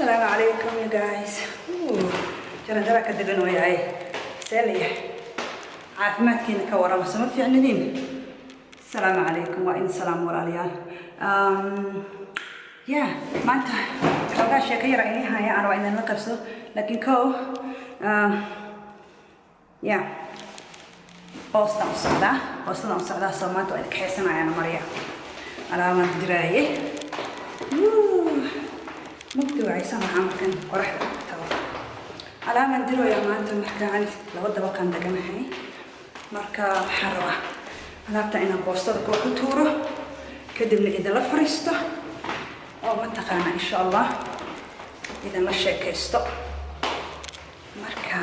Asalaamu calaykum, you guys. Jaranjara ka degan wayahay. See la yahay? Caafimaadkiina ka warama? Sama fiicnadiin? Asalaamu calaykum, waa in salaam, walaalayaal. Ya maanta xoogaa sheeko yar inii haya, aan rabaa inaan la qabsado, laakiin kow ya boostaan u socdaa, boostadaan u socdaa. Soo maanta waa idinka xeesanayaan marya alaabaan diraaye. Mugdi wacaysa maxaa markan qoraxda tago alaabaan dirooyaa maanta. Marka ani laba dabaqaan deganahay, marka waxaan rabaa alaabta inaan boostada kuwa ku tuuro, kadibna idinla fariisto oo mataqaana insha Allah idinla sheekaysto. Marka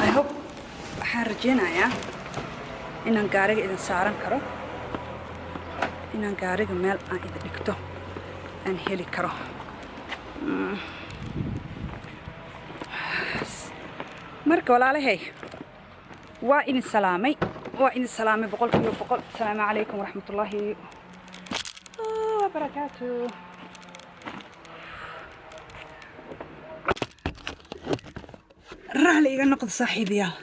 I hope, waxaan rajeynayaa inaan gaariga idin saaran karo, inaan gaariga meel aan idin dhigto aan heli karo. Marka walaalahay, waa idin salaamay, waa idin salaamay 100%. Asalaamu calaykum waraxmatullaahi wabarakaatu. Raalli iga noqdo, saaxiibayaal.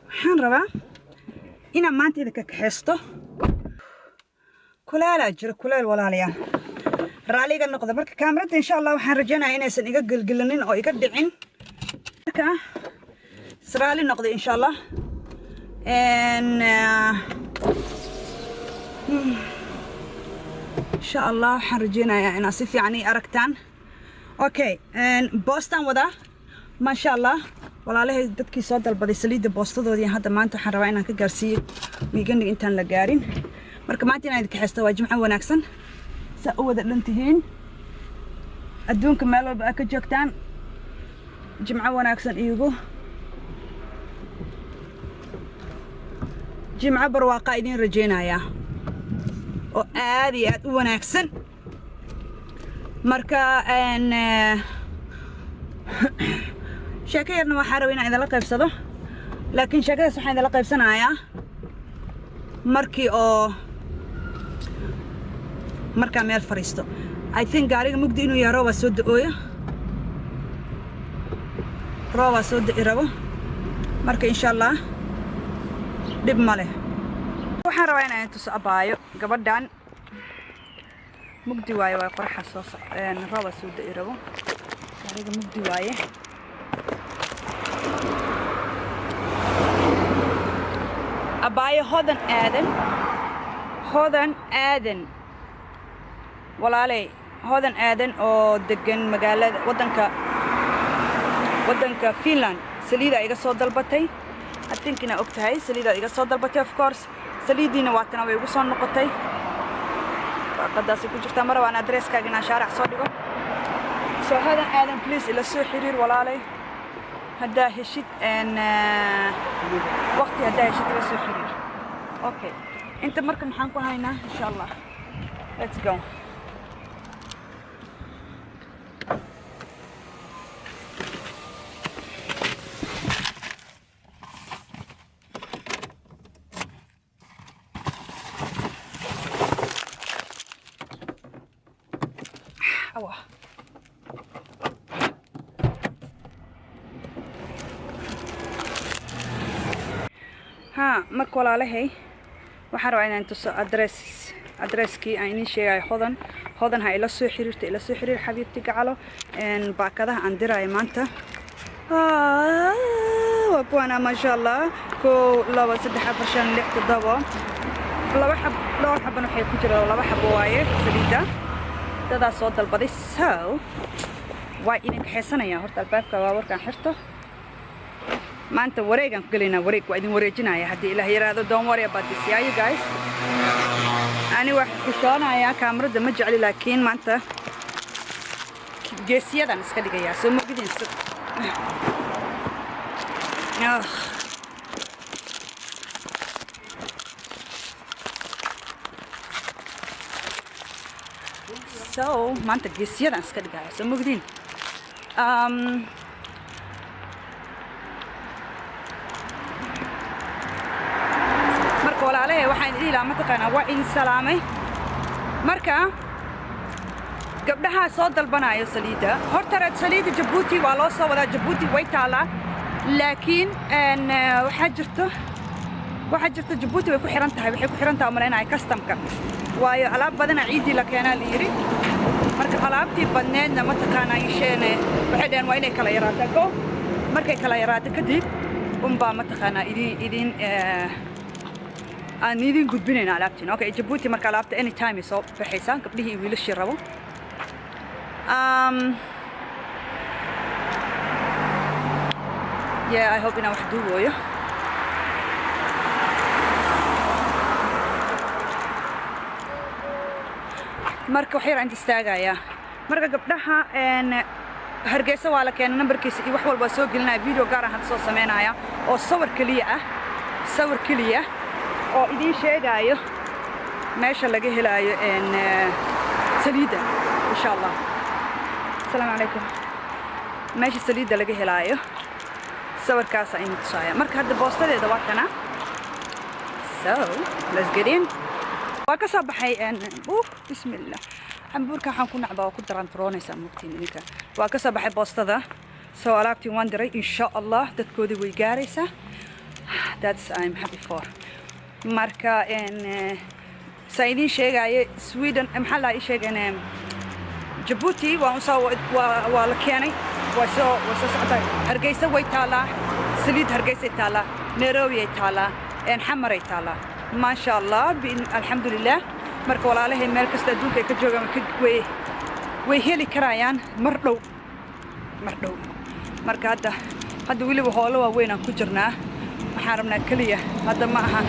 Waxaan rabaa inaan maanta idinka kaxaysto. Kulaalaa jiro, kuleel, walaalayaal, raalli iga noqda. Marka kaamirada insha Allah waxaan rajaynayaa inaysan iga gelgelinin oo iga dhicin. Marka israali noqday insha Allah. Insha Allah waxaan rajaynayaa inaad si fiican ii aragtaan. Okay, boostaan wadaa, maasha Allah. Walaalahay dadkii soo dalbaday saliidda boostadoodii, hadda maanta waxaan rabaa inaan ka gaarsiiyo weekendiga intaan la gaarin. Marka maanta inaan idinka xeesto waa jimco wanaagsan. Saa u wada dhan tihiin adduunka meel walba aad ka joogtaan, jimco wanaagsan, iigu jimco barwaaqaa idiin rajaynayaa oo aad iyo aad u wanaagsan. Marka sheeko yarna waxaa rabay inaan idinla qaybsado, laakiin sheekadaas waxaan idinla qaybsanayaa markii oo markaa meel fadhiisto. I think gaariga mugdi inuu yahay, roobaa soo da'ooyo, roobaa soo da'i rabo. Marka insha Allah dhib ma leh. Waxaan rabaa inaan tuso abaayo gabadhan. Mugdi waaye, waa qoraxa soo, roobaa soo da'i rabo, gaariga mugdi waaye. Abaayo Hodan Aadan, Hodan Aadan, walaaley, Hodan Aadan oo degan magaalada waddanka Finland, saliidaa iga soo dalbatay. I think inaa og tahay saliidaa iga soo dalbatay. Of course, saliidiina waatana way igu soo noqotay, warqadaasay ku jirtaa. Mar rabaan adresskaaga inaan shaarac soo dhigo. Soo Hodan Aadan, please ila soo xiriir, walaaley, haddaa heshid waqti, haddaa heshid ila soo xiriir. Okay, inta marka maxaan ku haynaa? Insha Allah, let's go. Awa. Ha, marka walaalahay, waxaan rabaa inaan tuso adresskii aan idiin sheegayo. Hodan, Hodan ha ila soo xiriirto, ila soo xiriir, xabiibti gacalo. Baakadaha aan diraayo maanta waa kuwaana, maasha Allah: 1, 2, 3, 4, 5, 6, 7, laba xab, dhowr xaban waxay ku jira, laba xabo waaye saliidda. Dadaa soo dalbaday, so waa idin kaxaysanaya. Horta albaabka baabuurkaan xirto. Maanta wareegaan ku gelaynaa, wareeg waa idin wareejinaya haddii Ilaah yiraahdo. Don't worry about this, yeah, you guys. Ani wax xishoonayaa, kaamarada ma jecli, laakiin maanta geesiyadan iska dhigayaa, soo mogidin. Ugh. So maanta geesiyadan iska dhigaya, soo mogidin. Marka walaalahay, waxaan idin ilaa mataqaanaa, waa idin salaamay. Marka gabdhaha soo dalbanayo saliidda, horta reed saliidda Jabuuti waa loo soo wadaa, Jabuuti way taalaa, laakiin waxaa jirto Jabuuti way ku xiran tahay, waxay ku xiran tahay umalaynaya customka, waayo alaab badana ciiddii la keenaa la yidhi. Marka alaabtii badneedna mataqaanaa isheene waxay dhaheen waa inay kala yaraataa ko, markay kala yaraato kadib unbaa mataqaanaa idin aan idin gudbinayna alaabtiin. Okay, Jabuuti marka alaabta anytime ay soo baxaysaa, gabdhihii iyo wiilashii rabo. Yeah, I hope inaan wax duubooyo. Marka wax yar aan istaagayaa. Marka gabdhaha Hargeysa waa la keenay, nambarkiisa iyo wax walba soo gelinaya, video gaar ah hadda soo sameynaya oo sawir keliya ah, sawir keliya oo idiin sheegaayo meesha laga helaayo saliidda insha Allah. Asalaamu calaykum. Meesha saliidda laga helaayo sawirkaasa idin tusaaya. Marka hadda boostadeeda waa kana, so let's get in. Waa ka soo baxay. Bismillah, cambuurka waxaan ku nacbaa waa ku darantaroonaysaa mugtiin idinka. Waa ka soo baxay boostada, soo alaabtii waan diray, insha Allah dadkoodii way gaaraysaa. That's I'm happy for. Marka saa idiin sheegaaye, Sweden maxaa la ii sheegeen, Jabuuti waa usoo waa la keenay, waa soo socotaa. Hargeysa way taalaa saliid, Hargeysay taalaa, Nairobi ay taalaa, Xamaray taalaa, maasha Allah, alxamdulilah. Marka walaalahay meel kasta adduunka ay ka joogaan way heli karayaan mar dhow, mar dhow. Marka hadda weliba hoolo waaweyn aan ku jirnaa. Waxaan rabnaa keliya hadda ma aha,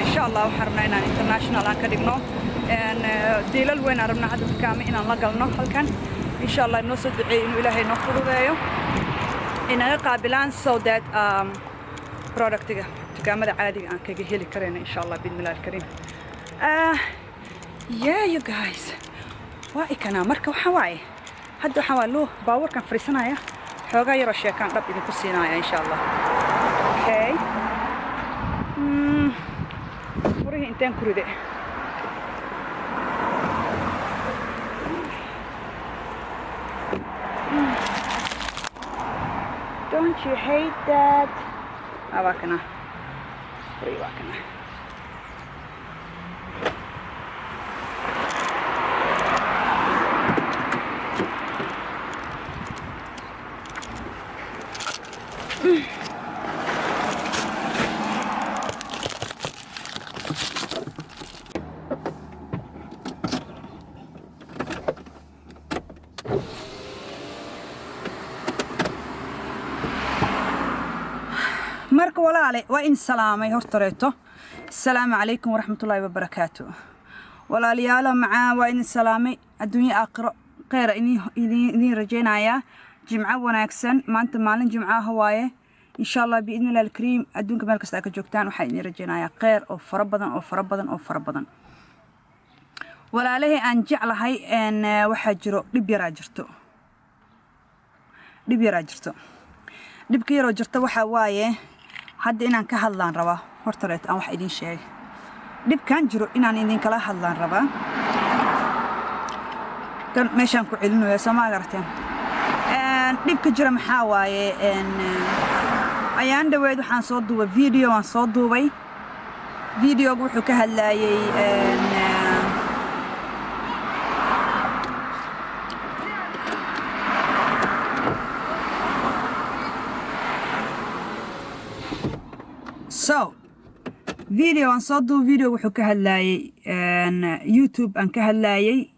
insha Allah waxaan rabnaa inaan international aan ka dhigno, dealal weyn aan rabnaa hadda dukaamo inaan la galno halkan insha Allah. Inoo soo duceeyo inuu Ilaahay noo fududeeyo, inaga qaabilaan, so that productiga dukaamada caadiga aan kaga heli karayno insha Allah biidnillahi alkariim. Yeah, you guys, waa ikanaa. Marka waxaa waaye hadda waxaa waa loo baabuurkan fariisanaya, xoogaa yaroo sheekaan dhab idinku siinaya insha Allah. Okay, furihii inteen ku ride? Don't you hate that? Ah, waa kana furihii, waa kana. Marka walaale waa in salaamay hortareeto. Asalaamu calaykum waraxmatullaahi wabarakaatu. Walaalayaalo macaan, waa idin salaamay, adduunyo aakhiro kheyra idin rajaynayaa. Jimco wanaagsan, maanta maalin jimco ah waaye. Insha Allah biidni illahi alkariim, adduunka meel kasta aad ka joogtaan waxaa idin rajaynayaa kheyr oo fara badan oo fara badan oo fara badan. Walaalahii aan jeclahay, waxaa jiro dhib yaraa jirto, dhib yaraa jirto. Dhibka yaroo jirta waxaa waaye hadda inaan ka hadlaan rabaa. Hortareet aan wax idiin sheegay, dhibkan jiro inaan idinkala hadlaan rabaa. Kan meeshaan ku celinaya soo ma garateen? Dhibka jira maxaa waaye? Ayaan dhaweyd waxaan soo duubay video, waan soo duubay videoga. Wuxuu ka hadlayay so video aan soo duubay, video wuxuu ka hadlayay YouTube aan ka hadlayay,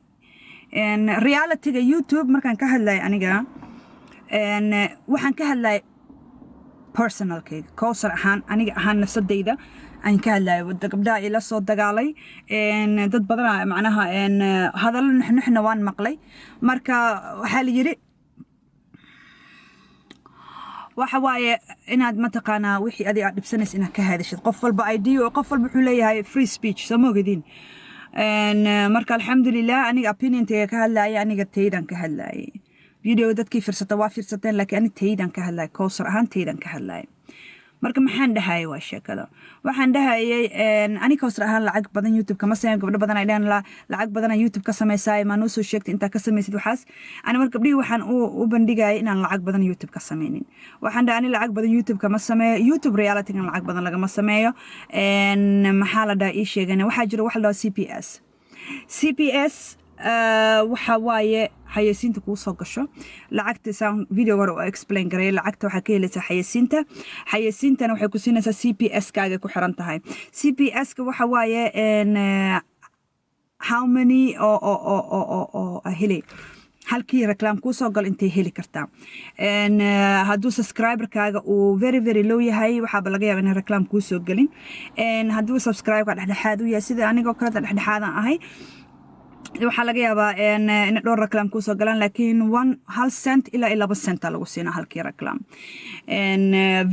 realityga YouTube. Markaan ka hadlayay aniga waxaan ka hadlayay personalkayga, Kowsar ahaan, aniga ahaan nafsadayda aan ka hadlayay. Gabdhaha ila soo dagaalay, dad badanaa macnaha hadallo nuxnuxna waan maqlay. Marka waxaa la yidhi waxa waaye inaad mataqaanaa wixii adiga aad dhibsanaysa inaad ka hadashid. Qof walba idea, qof walba wuxuu leeyahay free speech, soo ma ogidin? Marka alxamdulilah, aniga opiniontayga ka hadlaaya, aniga taydan ka hadlaayay. Video dadkii fiirsata waa fiirsateen, laakiin ani taydan ka hadlaaya, Kowsar ahaan taydan ka hadlaaya. Marka maxaan dhahayay? Waa sheekada waxaan dhahayay, aniga Kawsar ahaan lacag badan YouTube kama sameyn. Gabdho badan ay dhahan, "Lacag badan YouTube ka samaysaay, maa noo soo sheegtay intaa ka samaysid?" Waxaas ani mar gabdhihii waxaan u bandhigayay inaan lacag badan YouTube ka sameynin. Waxaan dhahay, ani lacag badan YouTube kama sameeyo. YouTube realitygan lacag badan lagama sameeyo. Maxaa la dhaha ii sheegan? Waxaa jira waxa la dhaha CPS. CPS waxa waaye xayeysiinta kuu soo gasho. Lacagta saan video hore oo explain garay, lacagta waxaa ka helaysaa xayeysiinta. Xayeysiintana waxay ku siinaysaa CPS kaaga ku xiran tahay. CPS ka waxa waaye how many oo helay halkii reclam kuu soo galo, intay heli kartaa. Hadduu subscriberkaaga uu very very low yahay, waxaaba laga yaaba in reclam kuu soo gelin. Hadduu subscriberka dhexdhexaad u yahay, sida anigoo kaleta dhexdhexaadan ahay, waxaa laga yaabaa in dhowr reclam kuusoo galaan, laakiin one 1 cent ilaa iyo 2 centa lagu siinaa halkii reclam.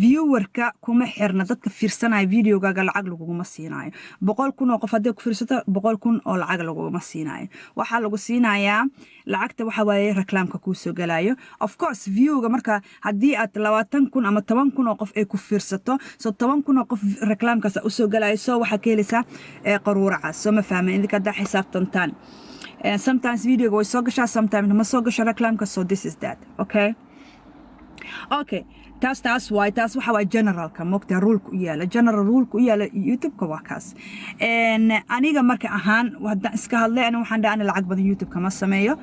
Viewerka kuma xirna, dadka fiirsanaya videogaaga lacag laguguma siinayo. 100,000 oo qof hadday ku fiirsato, 100,000 oo lacag laguguma siinayo. Waxaa lagu siinayaa lacagta waxa waaye reclamka kuusoo galayo. Of course, viewga marka haddii aad 20,000 ama 10,000 oo qof ay ku fiirsato, so 10,000 oo qof reclamkaas usoo galayo, so waxaa ka helaysaa qaruuracaas. Soo ma fahmin? Idinka haddaa xisaabtantaan, sometimes videoga way soo gashaa, sometimes ma soo gasho reclamka. So this is that. Okay, taas waay. Taas waxa waay generalka mogta ruleka u yaala, general ruleka u yaala YouTube-ka waa kaas. Aniga marka ahaan haddaan iska hadlay, ani waxaan dhaha, ani lacag badan YouTube kama sameeyo.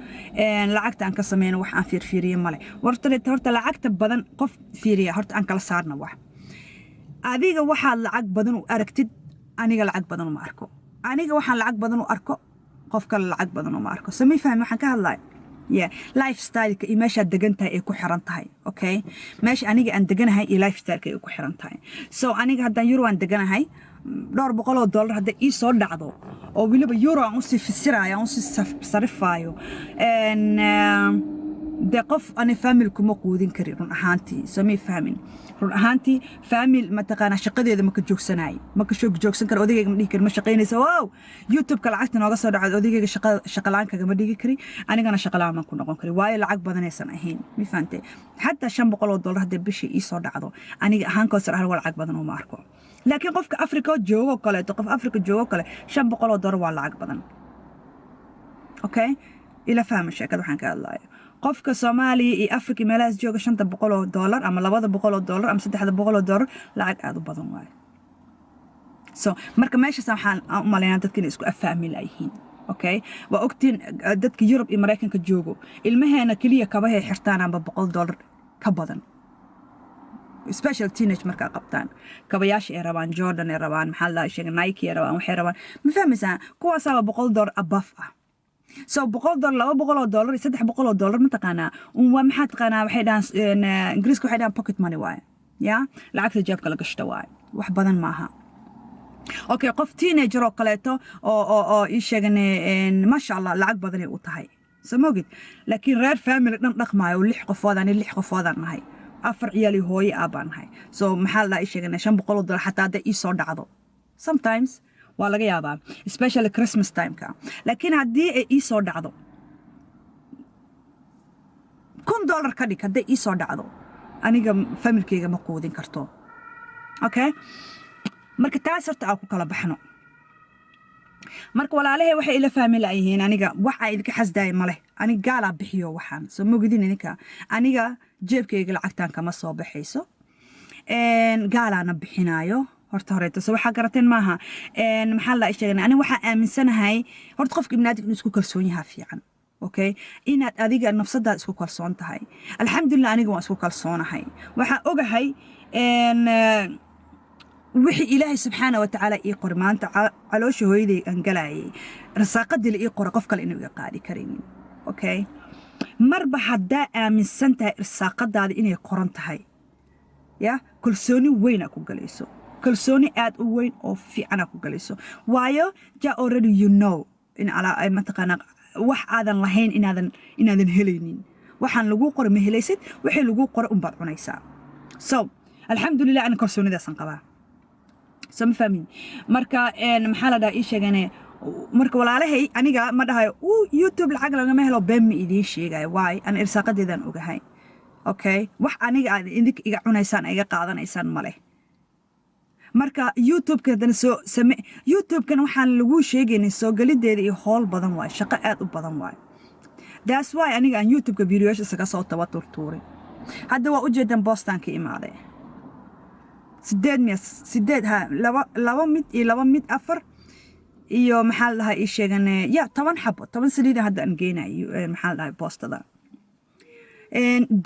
Lacagta aan ka sameyno wax aan fiirfiiriye male. Horta lacagta badan qof fiiriya, horta aan kala saarna wax. Adiga waxaad lacag badan u aragtid, aniga lacag badan uma arko. Aniga waxaan lacag badan u arko, qof kale lacag badan uma arko. Soo may fahmi waxaan ka hadlaya? Yeah, lifestyleka iyo meeshaad degan tahay ay ku xiran tahay. Okay, meesha aniga aan deganahay iyo lifestyleka ay ku xiran tahay. So aniga haddaan euro aan deganahay, dhowr boqol oo dollar hadday ii soo dhacdo, oo weliba euro aan usii fasiraayo, aan usii sarifaayo, dee qof ani family kuma quudin kari run ahaantii. Soo may fahmin? Run ahaantii family mataqaanaa shaqadeeda ma ka joogsanaay, ma ka joogsan karo. Odagayga ma dhihi kari, "Ma shaqaynaysa? Wow, YouTube-ka lacagta nooga soo dhacdo." Odagayga shaqa la'aan kagama dhigi kari, anigana shaqa la'aan baan ku noqon kari, waayo lacag badanaysan ahayn. Ma fahantay? Xataa $500 hadday bishii ii soo dhacdo, aniga ahaan Kawsar ahaan waa lacag badan uma arko. Laakiin qofka Afrika joogo kaleeto, qof Afrika joogo kale, $500 waa lacag badan. Okay, ila fahma sheekada waxaan ka hadlayo. Qofka Soomaaliya iyo Africa meelahaas jooga, $500 ama $200 ama $300 lacag aada u badan waayo. So marka meeshaas waxaan u malaynaa dadka inay isku afahmi layihiin. Okay, waa ogtiin dadka Yurub iyo Maraykanka joogo, ilmaheena keliya kabahay xirtaan amba $100 ka badan, special teenage markaa qabtaan, kabayaasha ay rabaan, Jordan ay rabaan, maxaa la sheegay, Nike ay rabaan, waxay rabaan, ma fahmaysaa? Kuwaasaaba $100 above ah. So $100, $200 iyo $300 mataqaanaa waa maxaa taqaanaa? Waxay dhahaan Ingiriiska, waxay dhahaan pocket money waaye ya, lacagta jeebka la gashto waaye, wax badan maaha. Okay, qof teenager oo kaleeto oo ii sheegan, maasha Allah, lacag badanay u tahay. Soo mogid? Laakiin reer family dhan dhaqmaayo oo lix qofood, ani lix qofoodaan nahay, afar ciyaal iyo hooyo ah baan nahay. So maxaa la dhahaa ii sheegan, $500 xataa hadday ii soo dhacdo, sometimes waa laga yaabaa, especially Christmas timeka. Laakiin haddii ay ii soo dhacdo $1000 ka dhig, hadday ii soo dhacdo, aniga familkeyga ma quudin karto. Okay, marka taas horta aan ku kala baxno. Marka walaalahay waxay ila fahmi la'yihiin, aniga waxa idinka xasdaaya maleh. Aniga gaalaa bixiyo waxaan soo mogidin idinka. Aniga jeebkayga lacagtan kama soo baxayso, gaalaana bixinaayo horta horeeto. So waxaa garateen maaha? Maxaa la sheegana? Aniga waxaa aaminsanahay horta qofka ibnaadamka inuu isku kalsoon yahaa fiican. Okay, inaad adiga nafsadaad isku kalsoon tahay. Alxamdulilah, aniga waan isku kalsoonahay. Waxaan ogahay wixii Ilaahay subxaana watacaala ii qoray maanta caloosha hooyaday aan galayay, rasaaqadii la ii qoray, qof kale inuu iga qaadi karaynin. Okay, marba haddaa aaminsan tahay irsaaqadaada inay qoran tahay, ya kalsooni weyn aa ku galayso, kalsooni aad u weyn oo fiican aa ku galayso, waayo ja already you know in mataqaanaa wax aadan lahayn inaadan helaynin. Waxaan laguu qoray ma helaysid, wixii laguu qoray unbaad cunaysaa. So alxamdulilah, ani kalsoonidaasaan qabaa. Soo ma fahmin? Marka maxaa la dhaha ii sheegane? Marka walaalahay, aniga ma dhahayo uu YouTube lacag lagama helo, been ma idiin sheegayo. Waay ana irsaaqadeedaan ogahay. Okay, wax aniga aad idinka iga cunaysaan, iga qaadanaysaan ma leh. Marka YouTube-ka haddana soo same, YouTube-kan waxaan lagu sheegaynin soo gelideeda iyo howl badan waaye, shaqo aad u badan waaye. That's why aniga aan YouTube-ka videoyaasha isaga soo taba turtuuray. Hadda waa ujeedan, boostaan ka imaaday sideed miya, sideed ha, laba laba mid iyo laba mid, afar iyo maxaa la dhahaa ii sheegan ya, 10 xabo, 10 saliida hadda aan geynayo. Maxaa la dhahay, boostada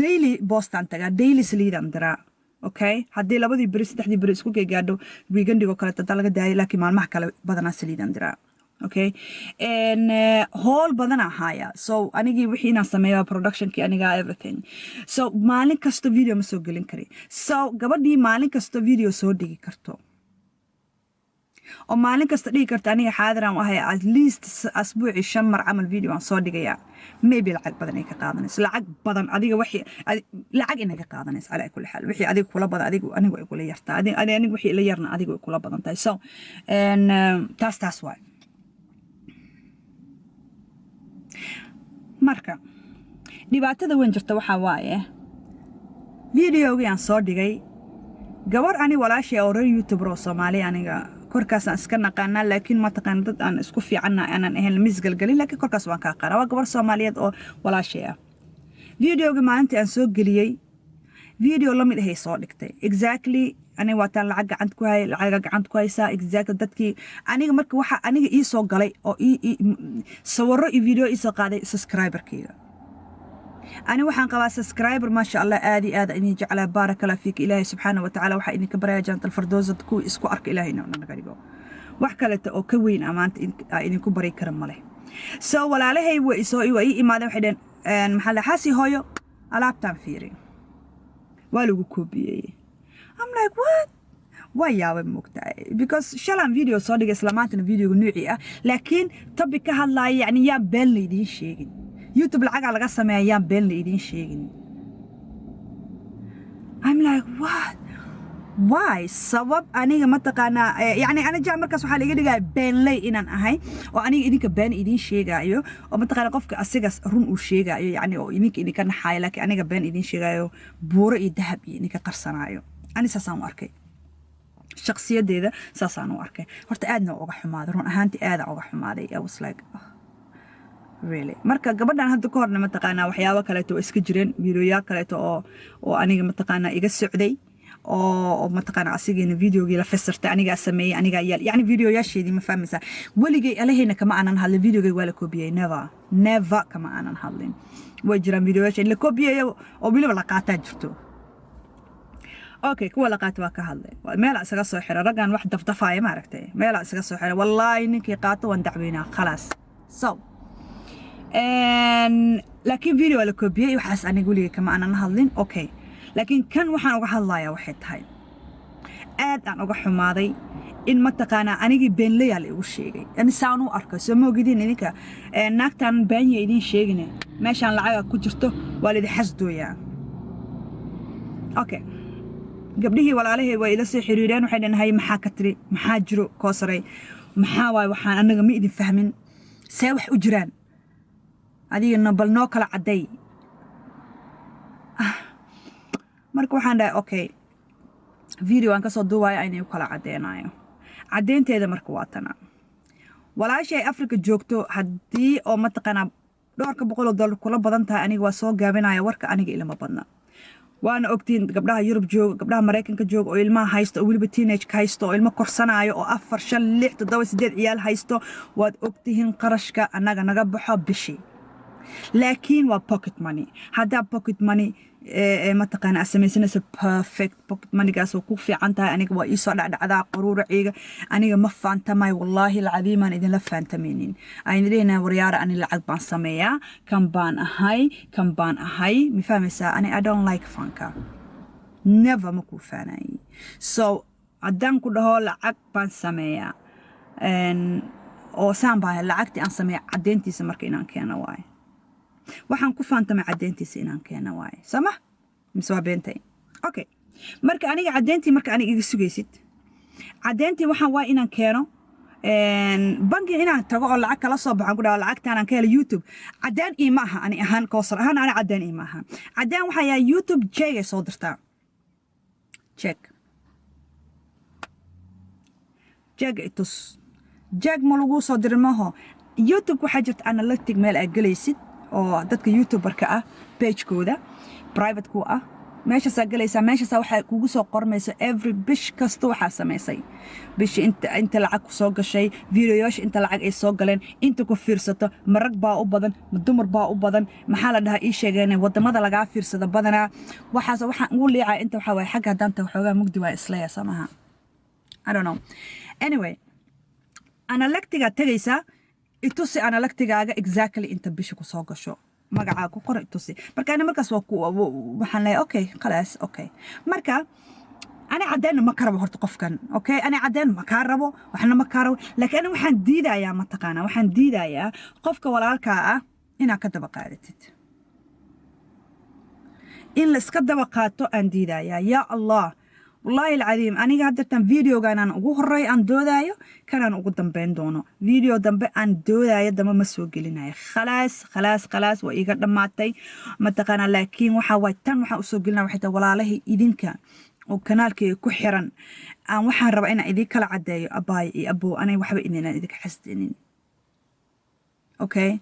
daily boostaan tagaa, daily saliidaan diraa. Okay, haddii labadii beri, saddexdii beri isku gaadho, weekendigoo kaleeto hadaa laga daayo, laakiin maalmaha kale badanaa saliidaan diraa. Okay, howl badana ahaaya. So anigii wixii inaan sameeyo, productionkii aniga, everything. So maalin kasto video ma soo gelin kari. So gabadhii maalin kasto video soo dhigi karto oo maalin kasta dhigi karta, aniga xaadiraan ahay, at least asbuucii shan mar camal video aan soo dhigayaa, maybe lacag badan ay ka qaadanayso, lacag badan adiga wixii lacag inay ka qaadanayso. Calaa kulli xaal, wixii adiga kula badan adiga anigu ay kula yartaa, aniga wixii ila yarna adiga ay kula badan tahay. So taas waay. Marka dhibaatada weyn jirta waxaa waaye, videogii aan soo dhigay, gabar ani walaashay oo reer YouTuber oo Soomaali, aniga korkaasaan iska naqaanaa, laakiin mataqaana dad aan isku fiicanna aanan ahayn, misgalgelin, laakiin korkaas waan ka aqaanaa. Waa gabar Soomaaliyeed oo walaashay ah. Videogii maalintii aan soo geliyey, video la mid ahay soo dhigtay exactly. Aniga waataan lacag gacanta ku hay, lacaga gacanta ku haysaa exactly. Dadkii aniga marka waxa aniga ii soo galay oo sawirro iyo video ii soo qaaday subscriberkayga. Ani waxaan qabaa subscriber, maasha Allah, aad iyo aad idin jeclaa. Baaraka Allah fiik. Ilaahay subxaana wa tacaala waxaa idinka baraya jannatal firdowsa kuwii isku arka Ilaahay inuu naga dhigo. Wax kaleta oo ka weyn amaanta idinku bari kara male. So walaalahay way isoo waa ii imaadeen, waxay dhaheen, maxaa la xaasi hooyo, alaabtaan fiiri, waa lagu koobiyey. I'm like, "What?" Waa yaabay, moogtahay, because shalaan video soo dhigay, isla maantana videoga noocii ah, laakiin topic ka hadlaaya. Yacni yaan been la idiin sheegin, YouTube lacagaa laga sameeya, yaan been la idiin sheegin. I'm like, "What? Why?" Sabab aniga mataqaanaa, yacni ana jaa markaas waxaa laiga dhigaya beenley inaan ahay oo aniga idinka been idiin sheegaayo, oo mataqaana qofka asigas run uu sheegaayo, yacni oo idinka idinka naxaayo, laakiin aniga been idiin sheegaayo, buuro iyo dahab iyo idinka qarsanaayo. Ani saasaan u arkay shakhsiyadeeda, saasaan u arkay. Horta aadna uga xumaaday, run ahaantii aadaan uga xumaaday. I was like, "Oh, really?" Marka gabadhan hadda ka horna mataqaanaa waxyaabo kaleeto oo iska jireen, videoyaal kaleeto oo aniga mataqaanaa iga socday oo mataqaanaa asigiina videogii la fasirtay, anigaa sameeyey, anigaa yaal, yacni videoyaasheedii, ma fahmaysaa? Weligay alahayna kama aanan hadlin videogay waa la koobiyey. Never, never kama aanan hadlin. Way jiraan videoyaasha in la koobiyeeyo oo weliba la qaataa jirto. Okay, kuwa la qaata waa ka hadlay, meelaa isaga soo xira raggan wax dafdafaaya, maaragtay, meelaa isaga soo xira. Wallaahi ninkii qaato waan dacweynaa, khalaas. So laakiin video waa la koobiyey, waxaas aniga weligay kama aanan hadlin. Okay, laakiin kan waxaan uga hadlayaa waxay tahay, aad aan uga xumaaday in mataqaanaa anigii beenlayaa la igu sheegay. Ani saan u arko, soo ma ogidin idinka naagtan baanya idiin sheegine, meeshaan lacaga ku jirto, waa laidin xasdooyaa. Okay, gabdhihii walaalahey waa ila soo xiriireen, waxay dhaheen, "Hay, maxaa ka tiri? Maxaa jiro, Koosaray? Maxaa waay waxaan? Annaga ma idin fahmin, see wax u jiraan? Adigana bal noo kala cadday." Marka waxaan dhahay, okay, video aan kasoo duubayo aynay u kala caddeynayo. Caddeynteeda marka waa tana. Walaashay Africa joogto, haddii oo mataqaanaa dhowrka boqol oo dollar kula badan tahay, aniga waa soo gaabinaya warka, aniga ilama badna. Waana ogtiin gabdhaha Yurub jooga, gabdhaha Maraykanka jooga oo ilmaha haysto, oo weliba teenage-ka haysto, oo ilmo korsanaayo, oo afar, shan, lix, toddoba, sideed ciyaal haysto, waad ogtihiin qarashka annaga naga baxo bishii. Laakiin waa pocket money. Haddaa pocket money mataqaana aad samaysanayso, perfect, pocket moneygaas waa ku fiican tahay. Aniga waa iisoo dhacdhacdaa quruuraciga. Aniga ma faantamayo, wallaahi alcadiimaan idinla faantamaynin. Aan idin waryaara, ani lacag baan sameeyaa, kan baan ahay, kan baan ahay, ma fahmaysaa? Ani I don't like fanka, never ma kuu faanaayey. So haddaan ku dhaho lacag baan sameeyaa oo saan baa lacagtii aan sameeya, caddeyntiisa marka inaan keeno waaye. Waxaan ku faantamay caddeyntiisa inaan keeno waaye, sama mise waa beentay? Okay, marka aniga caddeyntii, marka aniga iga sugaysid caddeyntii, waxaan waa inaan keeno bangi, inaan tago oo lacag kala soo baxan, ku dhaho lacagtaan aan ka helay YouTube, caddeen iima aha. Ani ahaan, Koosar ahaan, ani caddeen iima aha. Caddeen waxaa yahay YouTube jeegay soo dirtaa, check. Jeega itus. Jeeg ma lagu soo dirin maaho? YouTube waxaa jirta analytic meel aad gelaysid oo dadka YouTuberka ah pagekooda private ku ah. Meeshaasaa galaysaa, meeshaasaa waxaa kugu soo qormaysa every bish kasta waxaa samaysay, bishi inta lacag ku soo gashay, videoyaasha inta lacag ay soo galeen, inta ku fiirsato, ma rag baa u badan, ma dumar baa u badan, maxaa la dhahaa, ii sheegeen wadamada lagaa fiirsado badanaa. Waxaas waxaan ugu liicaa inta waxaa waaye xagga haddaan tahay waxoogaa mugdi waa isleeya samaha. I don't know. Anyway, analyticgaa tegaysaa, itusi analyticgaaga exactly inta bisha ku soo gasho, magacaa ku qor, itusi. Marka ani markaas waa ku waxaan leeyahay okay, khalaas, okay. Marka ani cadeen ma ka rabo horta qofkan. Okay, ani cadeen ma kaa rabo, waxna ma kaa rabo, laakiin ani waxaan diidayaa, mataqaanaa, waxaan diidayaa qofka walaalkaa ah inaad ka daba qaadatid. In la iska daba qaato aan diidayaa. Yaa Allah, wallaahi alcadiim, aniga haddeertan videogan aan ugu horey aan doodaayo, kanaan ugu dambeyn doono. Video dambe aan doodaayo dambe ma soo gelinayo. Khalaas, khalaas, khalaas, waa iiga dhammaatay, mataqaanaa. Laakiin waxa waay tan waxaan usoo gelinaya waxay tahay walaalahii idinka oo kanaalkayga ku xiran aan waxaan rabaa inaan idin kala caddeeyo. Abaay iyo abow, anay waxba idinaan idinka xasdinin. Okay,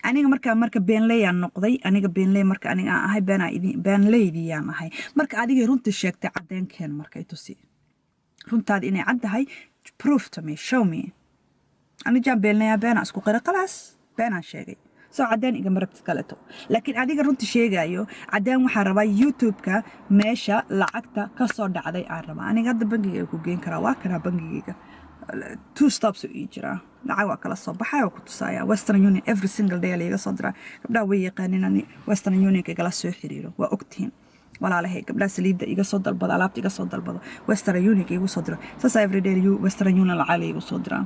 aniga markaa marka beenleyaan noqday, aniga beenley marka aniga aan ahay, beenaa idin beenleydiyaan ahay. Marka adigay runta sheegtay, caddeenkeen marka itusi runtaada inay caddahay. Proof to me, show me. Ani jaan beenleyaa, beenaa isku qiray, khalaas, beenaan sheegay, soo caddeen igama rabtid kaleto. Laakiin adiga runta sheegayo, caddeen waxaan rabaa YouTube-ka meesha lacagta ka soo dhacday aan rabaa. Aniga hadda bangiga ku geen karaa, waa kanaa bangigayga, two stops ii jiraa, lacag waa kala soo baxay, waa ku tusaaya. Western Union every single day laiga soo diraa. Gabdhaha way yaqaanin ani Western Unionka igala soo xiriiro, waa ogtihiin walaalahay. Gabdhaha saliidda iga soo dalbado, alaabta iga soo dalbado, Western Unionka igu soo diro, saasaa every day Western Union lacag laigu soo diraa,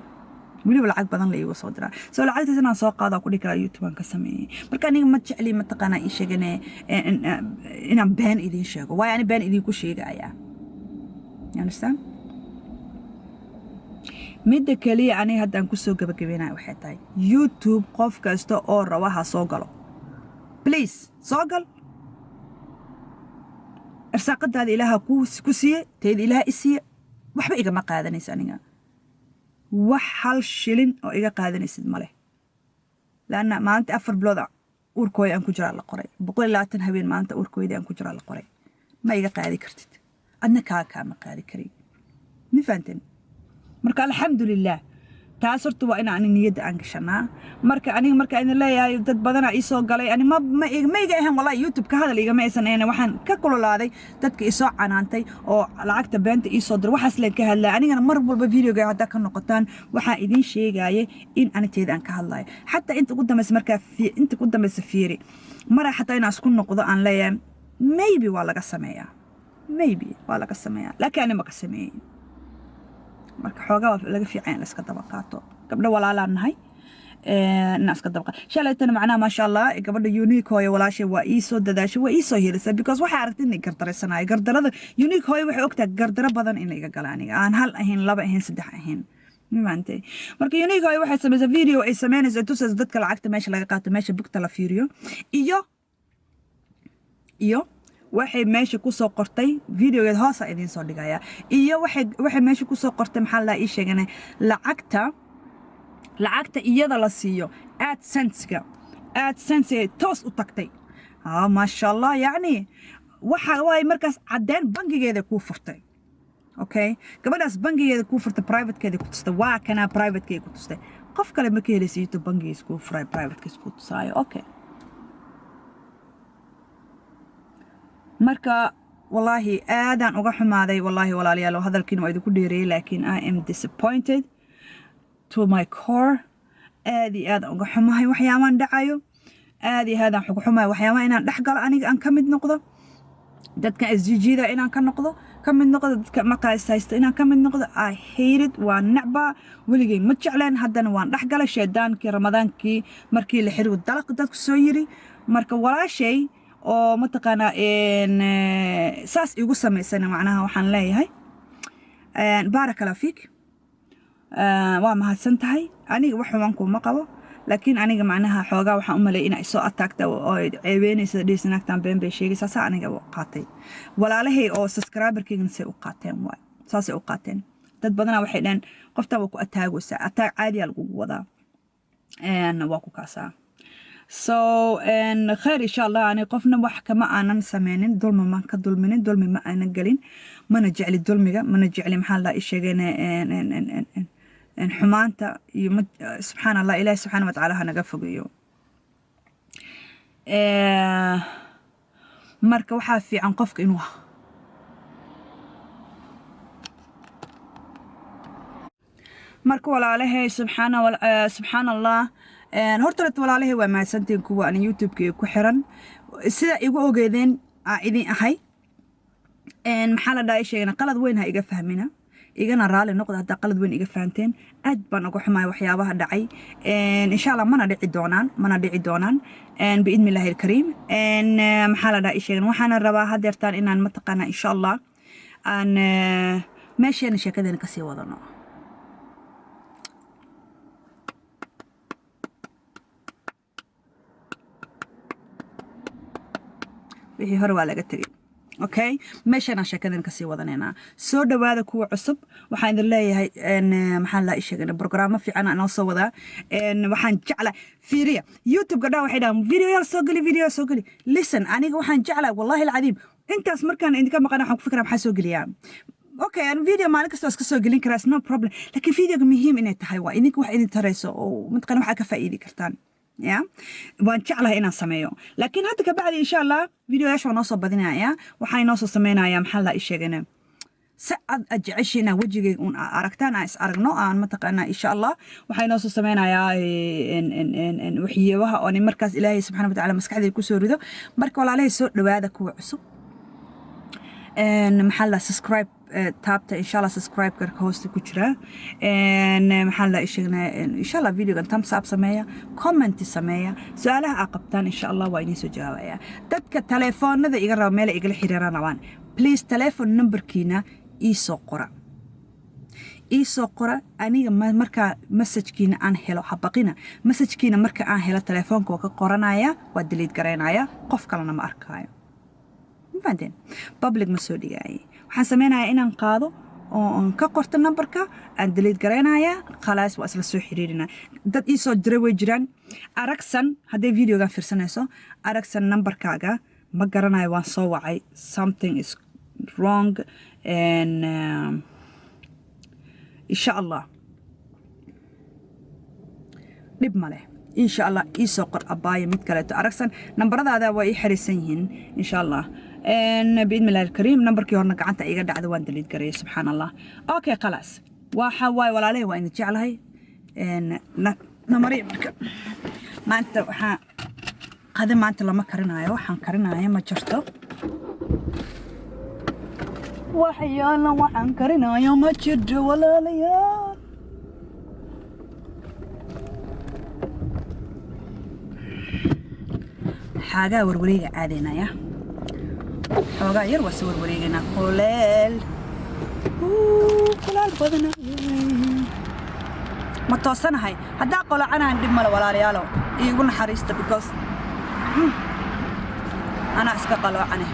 weliba lacag badan la iigu soo diraa. So lacagtaas inaan soo qaado ku dhihi karaa YouTube aan ka sameeyey. Marka aniga ma jecli, mataqaanaa, ii sheegane inaan been idiin sheego, waayo ani been idinku sheegayaa. You understand? Midda keliya aniga haddaan kusoo gabagabeynaya waxay tahay, YouTube qof kasta oo raba ha soo galo, please soo gal. Irsaaqadaada Ilaaha ku siiye, teeda Ilaaha i siiye. Waxba igama qaadanaysa aniga, wax hal shilin oo iga qaadanaysid ma leh, laanna maalinta 4 bilood uurkooda aan ku jiraa la qoray, 120 habeen maalinta uurkooda aan ku jiraa la qoray. Ma iga qaadi kartid, adna kaama qaadi karin. Ma fahanteen? Marka alxamdulilah, taas horta waa in ani niyadda aan gashanaa. Marka aniga marka idin leeyahay dad badanaa ii soo galay, ani ma iga ahayn wallahi. YouTube ka hadal igama aysan ahayn. Waxaan ka kululaaday dadka isoo canaantay oo lacagta beenta ii soo diray, waxaas leen ka hadlaya. Anigana mar walba videoga haddaa ka noqotaan, waxaan idiin sheegayay in aniteeda aan ka hadlayo. Xataa inta ugu dambaysa, markaa inta ugu dambaysa fiiri mara, xataa inaan isku noqdo aan leeyahay maybe waa laga sameeyaa, maybe waa laga sameeyaa, laakiin ani ma ka sameeyey. Marka xoogaa waa laga fiican in la iska daba qaato. Gabdho walaalaan nahay, inaan iska daba qaato. Shalaytana macnaha, maasha Allah, gabadha Unique Hooyo walaashay waa ii soo dadaashay, waa ii soo helisay, because waxay aragtay inay gardaraysanaayo. Gardarada Unique Hooyo waxay ogtahay gardaro badan in la iga gala aniga, aan hal ahayn, laba ahayn, saddex ahayn. Maantay marka Unique Hooyo waxay samaysaa video ay samaynayso, tusayso dadka lacagta meesha laga qaato, meesha bugta la fiiriyo, iyo waxay meesha kusoo qortay videogeed hoosa idiin soo dhigaya, iyo waxay meesha kusoo qortay, maxaa la ii sheegana, lacagta iyada la siiyo AdSense-ka, AdSense ay toos u tagtay. Maasha Allah, yacni waxa waaye markaas caddeen bangigeeda kuu furtay. Okay, gabadhaas bangigeeda kuu furtay, privatekeeda ku tustay, waa kanaa privatekeeda ku tustay. Qof kale ma ka helaysa YouTube bangigiis kuu furay, privatekiis kuu tusaayo. Okay, marka wallaahi aadaan uga xumaaday, wallaahi walaalayaal, hadalkiina waa idinku dheereeyey, laakiin I am disappointed to my core. Aad iyo aad uga xumahay waxyaabaan dhacayo, aad iyo aadaan uga xumahay waxyaabaha inaan dhex galo, aniga aan ka mid noqdo dadkan isjijiida, inaan ka noqdo, ka mid noqdo dadka maqaas haysta, inaan ka mid noqdo. I hate it, waa necba, weligay ma jecleen, haddana waan dhex galay. Shaydaankii Ramadaankii markii la xirigo dalaq dadku soo yiri. Marka walaashay oo mataqaanaa saas igu samaysana, macnaha waxaan leeyahay baaraka Allah fiik, waa mahadsan tahay. Aniga wax xumaan kuma qabo, laakiin aniga macnaha xoogaa waxaan u maleeyay inay isoo ataagta oo ceebeynaysa, dhehaysa naagtan been bay sheegaysaa. Saa aniga u qaatay, walaalahay oo subscriberkaygana say u qaateen waay, saasay u qaateen. Dad badanaa waxay dhaheen qoftan waa ku ataagaysaa, ataag caadiyaa lagugu wadaa, waa ku kaasaa. So khayr insha Allah. Ani qofna wax kama aanan sameynin, dulmi maan ka dulminin, dulmi ma aanan gelin, mana jecli dulmiga, mana jecli, maxaa la sheegeen, xumaanta iyo, subxaan Allah, Ilaahi subxaana watacaala ha naga fogeeyo. Marka waxaa fiican qofka inuu marka, walaalahay, subxaan Allah. Horta walaalahay, waa mahadsantiin kuwa aan YouTube-ka ku xiran. Sida igu ogeedeen aa idin ahay, maxaa la dhahay, sheegana qalad weyn ha iga fahmina, igana raali noqda haddaa qalad weyn iga fahanteen. Aad baan uga xumahay waxyaabaha dhacay. Insha Allah mana dhici doonaan, mana dhici doonaan, biidni illaahi alkariim. Maxaa la dhahay, sheegan, waxaana rabaa hadeertaan inaan mataqaanaa insha Allah aan meesheena sheekadeena kasii wadano. Wixii hore waa laga tegay. Okay, meeshanaan sheekadan kasii wadanaynaa. Soo dhawaada kuwa cusub. Waxaan idin leeyahay, maxaan laa sheegana, brograamo fiican inoo soo wadaa. Waxaan jeclaa, fiiriya, YouTube gabdhaha waxay dhahaan videoyaal soo geli, video soo geli. Listen, aniga waxaan jeclaa, wallahi alcadiim, intaas markaan idinka maqana waxaan ku fikiraa maxaa soo geliyaa. Okay, an video maalin kasta iska soo gelin karaa, no problem, laakiin videoga muhiim inay tahay, waa idinka wax idin tarayso oo mataqana waxaa ka faa'iidi kartaan. Ya, waan jeclahay inaan sameeyo, laakiin hadda kabacdi insha Allah videoyaasha waa noo soo badinaya. Waxaa inoo soo sameynaya, maxaa la sheegana, si aad aad jeceshiin wejigayga un aragtaan, aan is aragno, aan mataqaanaa insha Allah waxaa inoo soo sameynayaa waxyaabaha oo markaas Ilaahay subxaana watacaala maskaxdayda kusoo rido. Marka walaalahay, soo dhawaada kuwa cusub. Maxaa la subscribe taabta insha Allah, subscribe-ka hoosta ku jira. Maxaa la sheegnaa, insha Allah videogan thumbs up sameeya, comment sameeya, su-aalaha aa qabtaan insha Allah waa idiin soo jawaabaya. Dadka taleefoonada iga raba, meel igala xiriiraan rabaan, please telephone numberkiina iisoo qora, iisoo qora. Aniga markaa message-kiina aan helo, habaqina, message-kiina marka aan helo telefoonka waa ka qoranaya, waa delete garaynaya, qof kalena ma arkaayo. Mafahanteen? Public ma soo dhigaaye. Waxaan sameynayaa inaan qaado oo aan ka qorto numberka, aan delete garaynaya, khalaas, waa isla soo xiriirinaa. Dad ii soo diray way jiraan. Aragsan, hadday videogan fiirsanayso, Aragsan, numberkaaga ma garanayo, waan soo wacay, something is wrong. And insha Allah dhib ma leh, insha Allah iisoo qor abaayo. Mid kaleeto, Aragsan, nambaradaada waa ii xiriirsan yihiin insha Allah, biidni illahi alkariim. Nambarkii horena gacanta iga dhacda, waan delete gareeyay, subxaan Allah. Okay, khalaas, waxa waaye walaalahay, waa idin jeclahay. Namari marka maanta waxaa qada, maanta lama karinayo, waxaan karinayo ma jirto, waxyaala waxaan karinayo ma jirto, walaalayaal. Xaagaa warwareega aadaynaya, xoogaa yar waa soo warwareegaynaa. Kuleel, kulaal badana. Ma toosanahay? Haddaa qolocanahan dhib male, walaalayaalo, iigu naxariista, because anaa iska qaloocane.